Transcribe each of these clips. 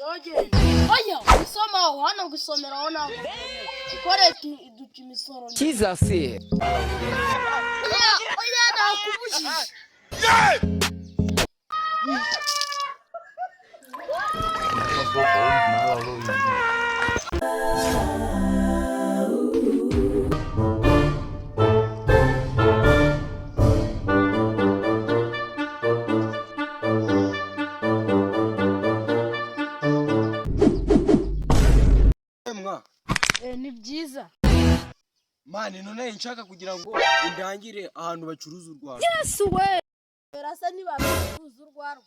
Zogenda. Oya, usomaho hano, gusomeraho ntabwo byemewe kuko leta iduca imisoro. Jesus. Oya, oya, nakubujije. Mwa. Ni byiza. Man, none nshaka kugira ngo undangire ahantu bacuruza urwagwa. Yesu we! Birasa ntibacuruza urwarwa.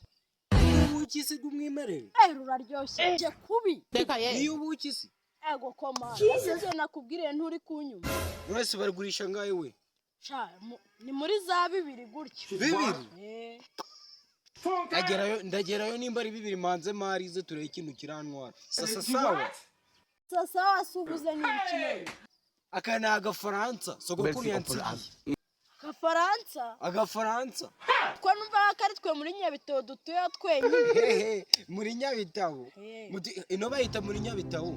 Ubuki si bw'umwimerere? Eh, ruraryoshye je kubi. Niyo ubuki si? Ego koma. Ese nakubwiriye nturi kunyuma? None se barigurisha ngahe we? Sha, ni muri za 2 gutyo. 2? Eh. Ndagerayo, ndagerayo nimba ari 2 manze marize turebe ikintu kirantwara. Sasa sawa. Sasa wasubuze n'ibiki? Aka ni agafaransa sogokuru yansigiye. Agafaransa? Agafaransa. Two numva ko ari twe muri Nyabitabo dutuye twenyine. Hehe, muri Nyabitabo. Eh. Ino bayita muri Nyabitabo.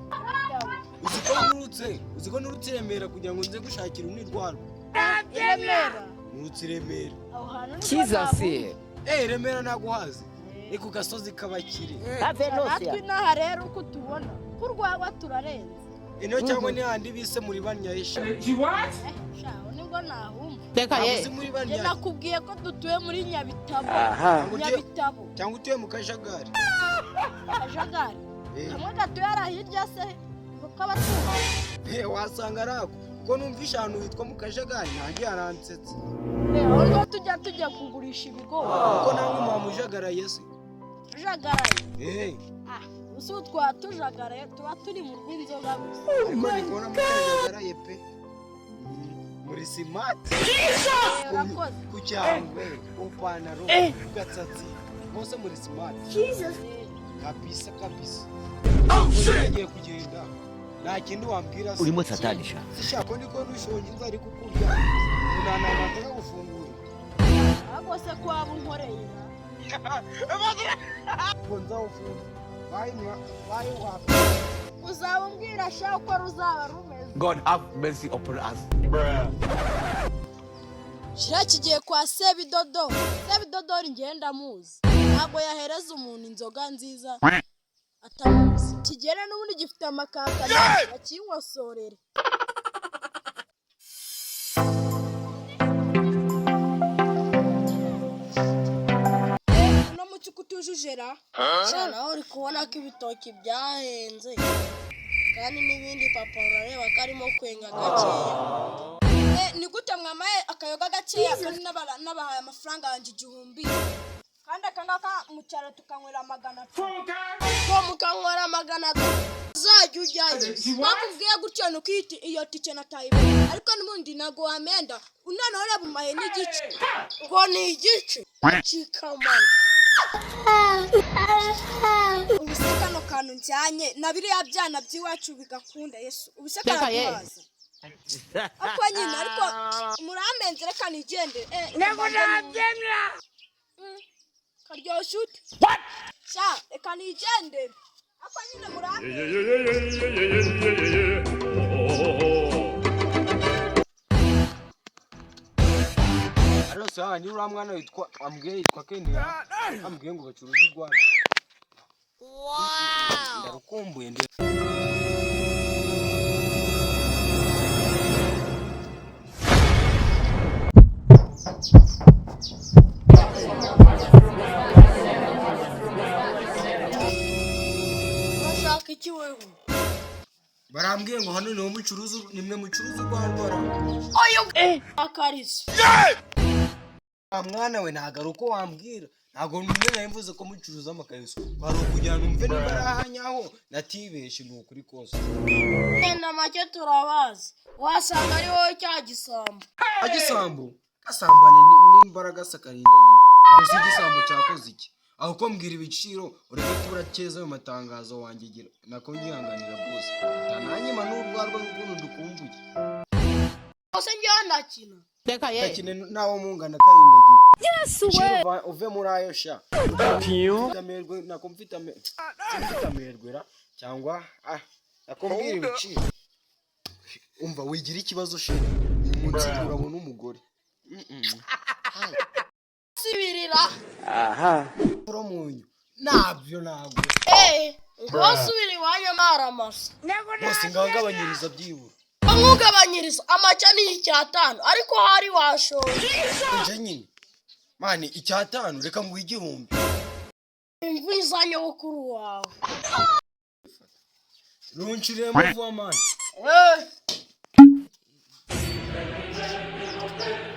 Uzi ko nurutse, uzi ko nurutse i Remera kugira ngo nze gushakira unirwarwa. I Remera. Nurutse i Remera. Aho hantu niko Jesus. ntabwo. Eh, Remera naguhaze. Ni ku gasozi k'abakire. Natwe inaha rero uko tubona ko urwagwa turarenze. Ino cyangwa ni handi bise muri Banyayisha. Eh, sha, nibwo nahumva. Ntabwo uzi muri Njye Banyayisha. nakubwiye ko dutuye muri Nyabitabo. Nyabitabo. Cyangwa utuye mu kajagari. Kajagari. Eh. Kamwe gatuye hariya hirya se k'abaturanyi. Eh, wasanga ari ako. Kuko numvishe ahantu hitwa mu kajagari nanjye haransetse. Eh, aho niho tujya kugurisha ibigori. Kuko namwe mwamujagaraye se. Tujagaraye. Eh, Ah, ubu twaba tujagaraye tuba turi mu rw'inzoga gusa. Ariko ndi kubona mutajagaraye pe. Muri smart. Eh, urakoze. Ku cyangwe, ku pantaro, ku gatsatsi. Bose muri smart. Kabisa kabisa. Ugiye kugenda. Nta kindi wambwira se. Urimo satani sha. Sishaka niko nushonje inzara iri kukurya. Unanabanza gufungura. Ahubwo se ko waba unkoreye ra? Ngo nzawufunga. Bayi mwa, bayi wa. Uzaba umbwira sha uko ruzaba rumeze. God have mercy upon us. Shira kigiye kwa Sebidodo. Sebidodori ngenda muzi. Ntabwo yahereza umuntu inzoga nziza atamuzi. Kigere n'ubundi gifite amakaka menshi bakinkosorere. Uno muco utujuje ra. Sha, nawe uri kubona ko ibitoki byahenze kandi n'ibindi papa urareba ko arimo kwenga gakeya. Eh, ni gute mwamaye akayoga gakeya kandi nabahaye amafaranga yanjye 1000, kandi aka ngaka mu cyaro tukanywera 300? Ko mukanywera 300 uzajya ujyayo. Bakubwiye gutyo ni uko iyo tike natayibona, ariko n'ubundi ntabwo wamenda noneho reba umaye n'igice. Ngo ni igice cikamana. Ubu se kano kantu njyanye na biriya byana by'iwacu bigakunda? Yesu, ubu se karaguhaza ako nyine? Ariko muramenze, reka nigende. Ntabwo nabyemera. Karyoshye ute? Sha, reka nigende ako nyine muramenze. Ariko se handi uriya mwana witwa ambwiye yitwa Kendi ambwiye ngo bacuruze urwagwa. Ndarukumbuye ndi. Urashaka iki wewe? Barambwiye ngo hano niho mucuruza, nimwe mucuruza urwagwa. Akariso. Wa mwana we, ntabwo ari uko wambwira, ntabwo numve nari mvuze ko mucuruza amakariso, kwari ukugira ngo numve niba ari ahanyaho natibeshe. Ni ukuri kose. Wenda make turabazi, wasanga ari wowe cya gisambo. Agisambo gasambane n'imbaraga sakarinda yiwe. Mbese igisambo cyakoze iki? Aho ko mbwira ibiciro ureke kubura keza ayo matangazo wanjye gira nako nyihanganira rwose ntananyima n'urwarwa n'ukuntu dukumbuye. Bose njyewe ndakina. Ndakine nawo mungana karindagira. Ibiciro uve muri ayo sha. Mfite amerwe, nako mfite mfite amerwe ra cyangwa nako mbwira ibiciro. Umva wigira ikibazo sheri, uyu munsi urabona umugore. Subirira. Uro munyu nabyo ntabwo. Eh, ngo subira iwanyu amaramasa. Bose ngabanyiriza byibura. Nkugabanyiriza amacya ni icyatanu ariko hari washoye. Nje nyine mani icyatanu, reka nguhe 1000. Imvi za nyogokuru wawe. Runshiremo vuba mani. Eh.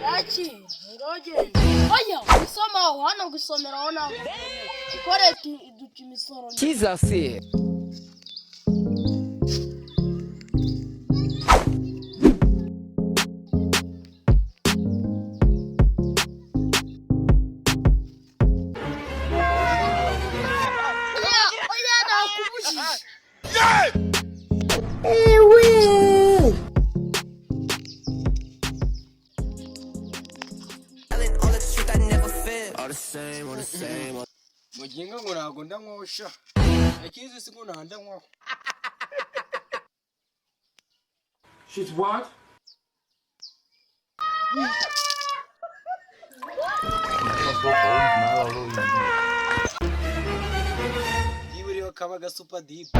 Yaki, ngogenda. Oya, gusomaho hano gusomeraho ntabwo byemewe. Kuko leta iduca imisoro. Jesus. Oya, oya, nakubujije. All the truth I never feel. All the same, all the same. Muginga ngo ntabwo ndanywaho ikizi si ngo ntabwo ndanywaho. She's what? Niba uriho kaba gasupa dipu.